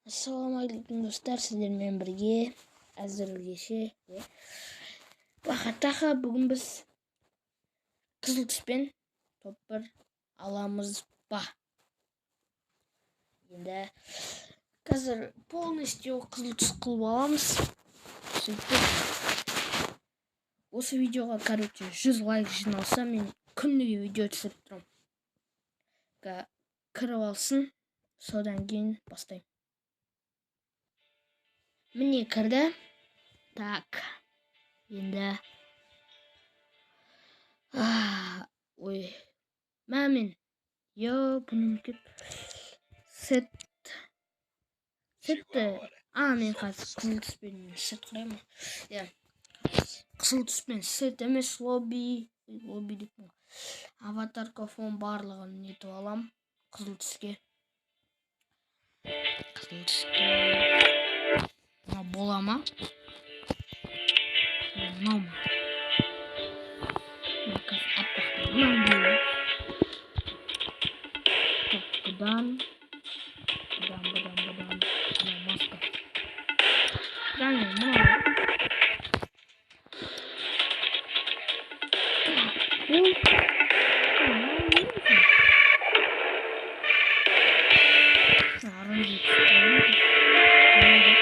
Ассалаумағалейкум, достар! Сіздермен бірге әзіргеше Баха. Бүгін біз қызыл түспен топ бір аламыз ба? Енді қазір полностью қызыл түс қылып аламыз. Сөйтіп, осы видеоға, короче, 100 лайк жиналса, мен күніге видео түсіріп тұрамын. Кіріп алсын, содан кейін бастаймын. Міне, кірді. Так, енді, ой, мә, мен е, бұны ұмытып, сет, сетті, а, мен қазір қызыл түспен сет құраймын, иә, қызыл түспен сет емес, лобби, лобби деп, аватарка, фон, барлығын нетіп алам қызыл түске. Қызыл түске мынау бола ма, мынау ма? Қазір аппақ мынаны. Так, бұдан, бұдан, бұдан, бұдан мынау маска, және мынау. Так, бұл мынау не екен? Оранжевый түс. Болды.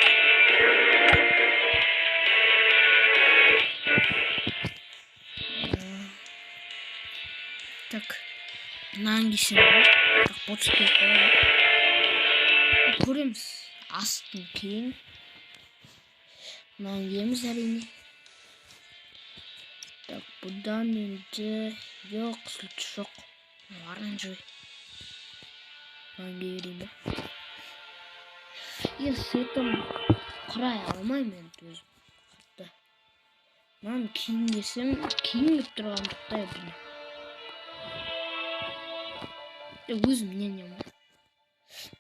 Так, мынаны кисем болады, бірақ бот келіп қалады, көреміз. Астын кейін мынаны киеміз, әрине. Так, бұдан енді жоқ, қызыл түс жоқ. Мынау оранжевый, мынаны кие берейін ба? Енді сетім құрай алмаймын енді өзім қатты. Мынаны киейін десем, киім келіп тұрған жоқ та бұны. Өзім мнением ғой,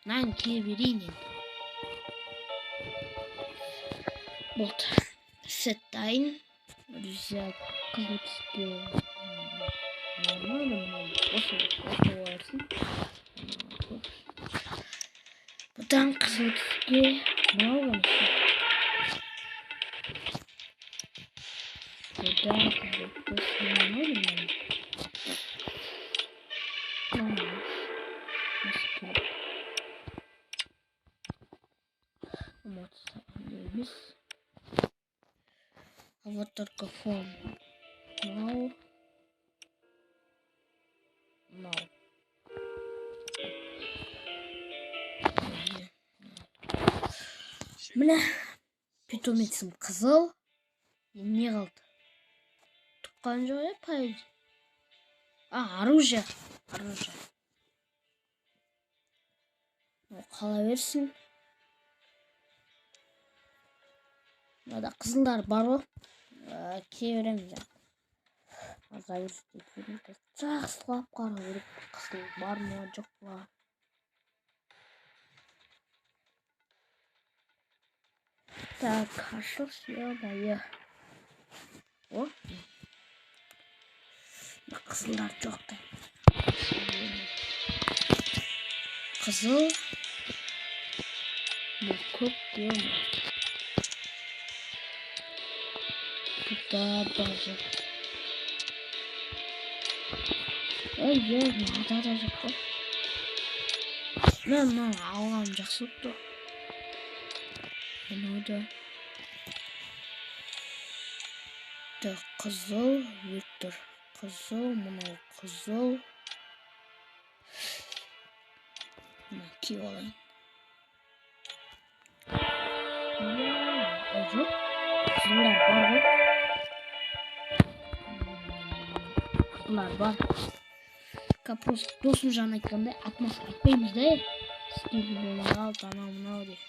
мынаны кие берейін енді. Болды, сет дайын, друзья. Қызыл түске нормально. Мынау осы, осы бола берсін. Бұдан қызыл түске мынау конечно. Бұдан қызыл түс мынау, мынау осы керек. Емес, аватарка, фон мынау, мынау. Иә, міне, питомецім қызыл. Енді не қалды? Тұққан жоқ, иә, по идее. А, оружие, оружие. Ол қала берсін. Мынада қызылдар бар ғой. Кие береміз. Завершить етіп, жақсылап қарау керек, қызыл бар ма, жоқ па. Так, ашылшы, ё-моё. О, қызылдар жоқ та. Қызыл, бұл көк, ё. Бұда даже, ой, е, мынада да жоқ қой. Мен мынаны алғаным жақсы болып тұр. Мынау да. Так, қызыл вектор, қызыл, мынау қызыл. Мына киіп алайын. Ой, жоқ, қызылдар бар ғой, қызылдар бар. Просто досым айтқандай, отмазка айтпаймыз да, скин болмай қалды, анау мынау деп.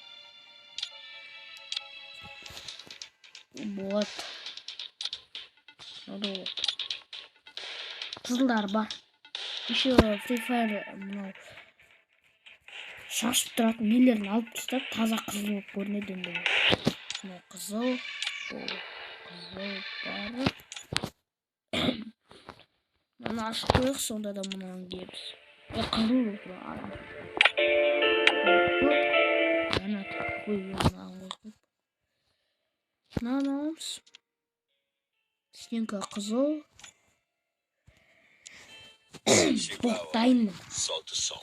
Болады, мынау да болады. Қызылдар бар. Еще Free Fire мынау шашып тұратын нелерін алып тастап, таза қызыл болып көрінеді енді. Мынау қызыл, бұл қызыл бар. Мынаны ашып қояйық, сонда да мынаны киеміз. Е, қызыл болып тұр. Гранат. түсеміз. Стенка қызыл. Chegou a Бұл hora. Дайынмын. Solta o som.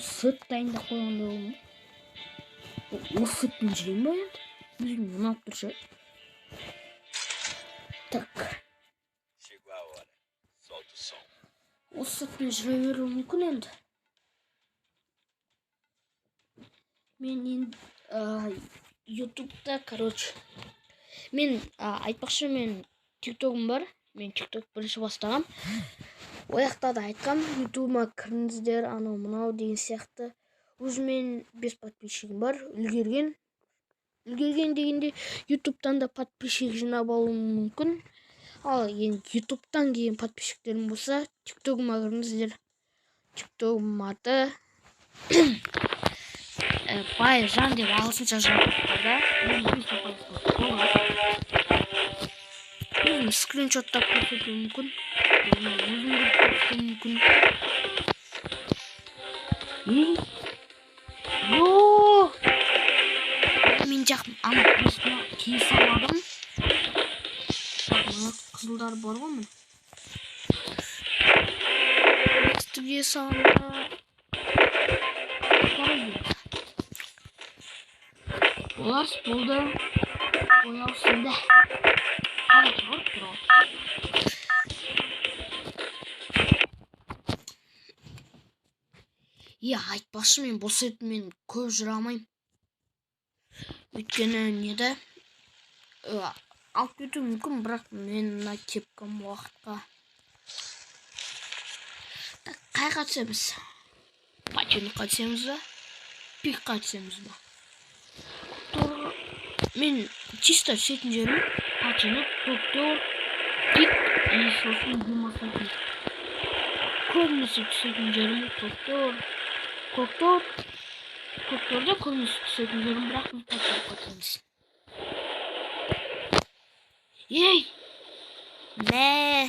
Сет дайындап қойғандай болдым. Осы сетпен жүрейін ба енді? Өзіме ұнап тұр ше. Так. Chegou a hora. Solta o som. Осы сетпен жүре беруім мүмкін енді. Мен енді ютубта, короче, мен айтпақшы, мен тиктогым бар. Мен тикток бірінші бастағам. Ол жақта да айтқам, ютубыма кіріңіздер, анау мынау деген сияқты. Өзімен 5 подписчигім бар, үлгерген. Үлгерген дегенде ютубтан да подписчик жинап алуым мүмкін. Ал енді ютубтан келген подписчиктерім болса, тиктогыма кіріңіздер. Тиктогым аты Байжан деп ағылшынша жазып да. Мен бес подписчик болады. Өзім скриншоттап көрсетуім мүмкін. Өзім көріп көрсетуім мүмкін. Ей! Йо! Мен жақын ана крестіні кие саладым. Мына қызылдар бар ғой міне. Крестті кие салғанда олар болды. Бояу сынды. Ұрып тұр ғой. Е, айтпақшы, мен бұл сетмен көп жүре алмаймын. Өйткені неде? Алып кетуі мүмкін, бірақ мен мына кепкам уақытқа. Так, қайға түсеміз? Пачинокқа түсеміз ба? Пикқа түсеміз ба? Көктор. Мен чисто түсетін жерім Пачинок, Көктор, Пик и сосын Димасаки. Көбінесе түсетін жерім Көктор, Көктор, Көкторда көбінесе түсетін жерім, бірақ біз Пачинокқа түсеміз. Ей! Мә!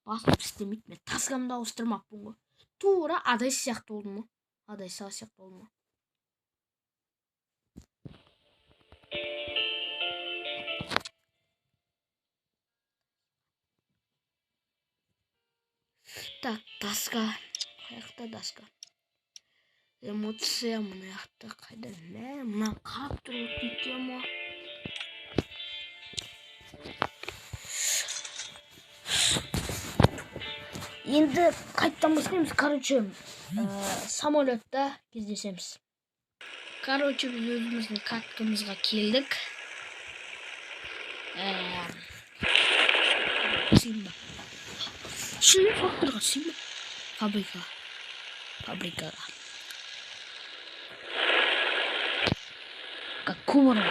Басым істемейді, мен таскамды ауыстырмаппын ғой. Тура Адай сияқты болдым ғой. Адай сияқты болдым ғой. Так, доска. Қаяқта доска? Эмоция мына жақта қайда? Мә, мына қарап тұрып кеткен ма? Енді қайттан бастаймыз. Короче, самолетта кездесеміз. Короче, біз өзіміздің каткамызға келдік. Түсейін ба? Шынымен факторға түсейін ба? Фабрикаға. Фабрикаға. Какого раза?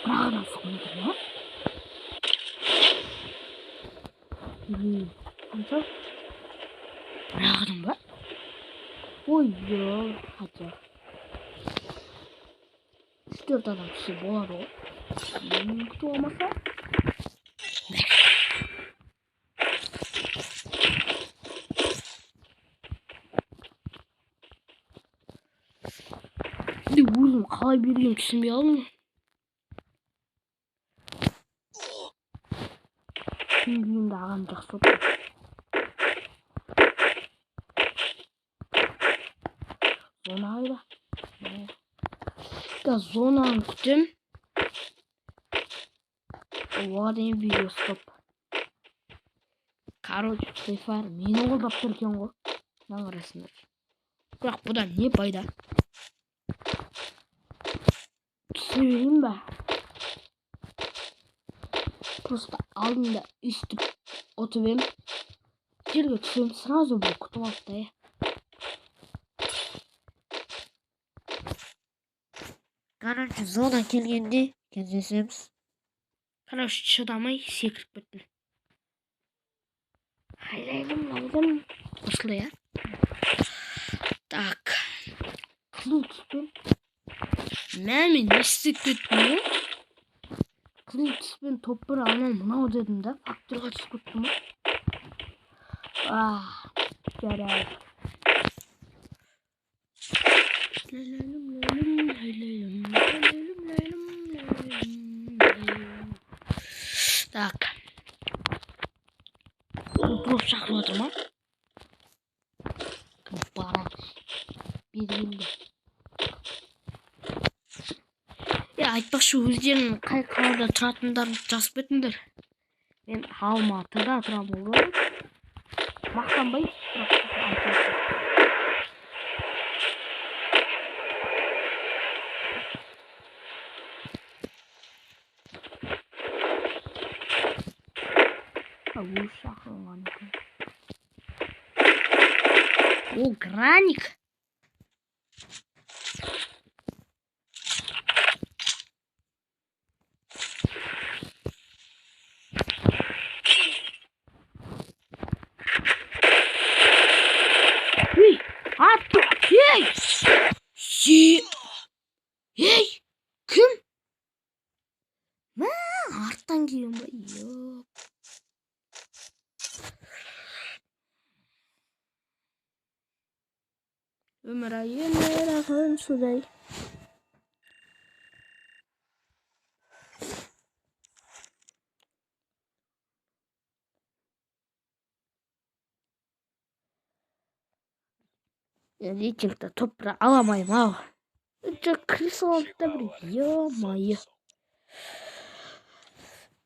Бірақ адам соққан екен, а? Қанша? Бірақ адам ба? Ой, ё, хотя. Үш-төрт адам түссе болады ғой. Күтіп алмаса? Енді өзім қалай бергенімді түсінбей қалдым. Түсінгенімді ағам жақсы отыр. Зона қайда? Да, зонаны күтем. Оған дейін видео стоп. Короче, Free Fire мені қолдап тұр екен ғой. Мына қарасыңдар. Бірақ бұдан не пайда? Түсе берейін ба? Просто алдында өйстіп отырып ем. Жерге түсем, сразу бұл күтіп алды да, е. Короче, зона келгенде кездесеміз. Короче, шыдамай секіріп кеттім. Айлайдым, алдым. Осылай, а? Так. Қызыл түспен. Мә, мен не істеп кеттім ғой? Қызыл түспен топ бір анау мынау дедім да, факторға түсіп кеттім ғой. Жарайды. Так. Дроп шақырып отыр ма? Кім барады? Бергенде. Айтпақшы, өздерің қай қалада тұратындарын жазып кетіңдер. Мен Алматыда тұрамын ғой. Мақтанбай, бірақ айтып. Өз шақырылған екен. О, граник. Ей, атты. Ей! Ей! Кім? Мә, арттан келген ба? Йоп. Өмір айы ағын судай. Рейтингті топ бір ала алмаймын ау. Жоқ, кіре салады да бір, ё-моё.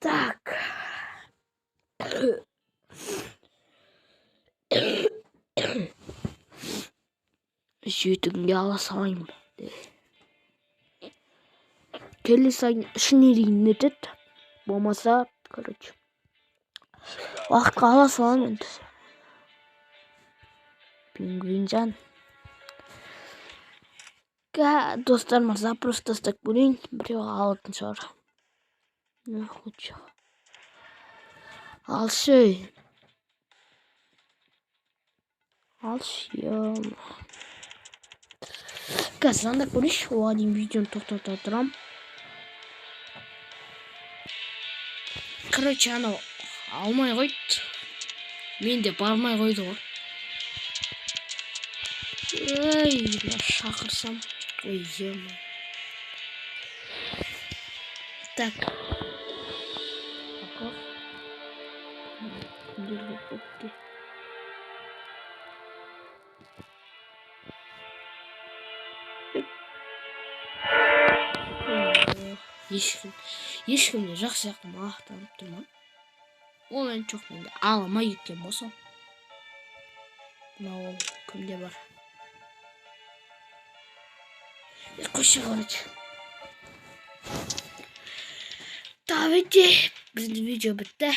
Так. 7 күнге ала салайын ба? Келесі айдың 3-іне дейін өтеді. Болмаса, короче, уақытқа ала саламын енді. Пингвинжан. Достарыма запрос тастап көрейін, біреу алатын шығар. Не хочу. Алшы. Алшы. Қазір звондап көрейінші, оған дейін видеоны тоқтата тұрам. Короче, анау алмай қойды. Мен де бармай қойды ғой. Ей, мына шақырсам. Ой, ё-моё. Так. Вопрос. Кімдерге бопты? Ешкім де жақсы сияқты мақтанып тұр ма? Ол енді жоқ, менде ала алмай кеткен болса. Мынау кімде бар? Қойшы, короче. Давайте, біздің видео бітті.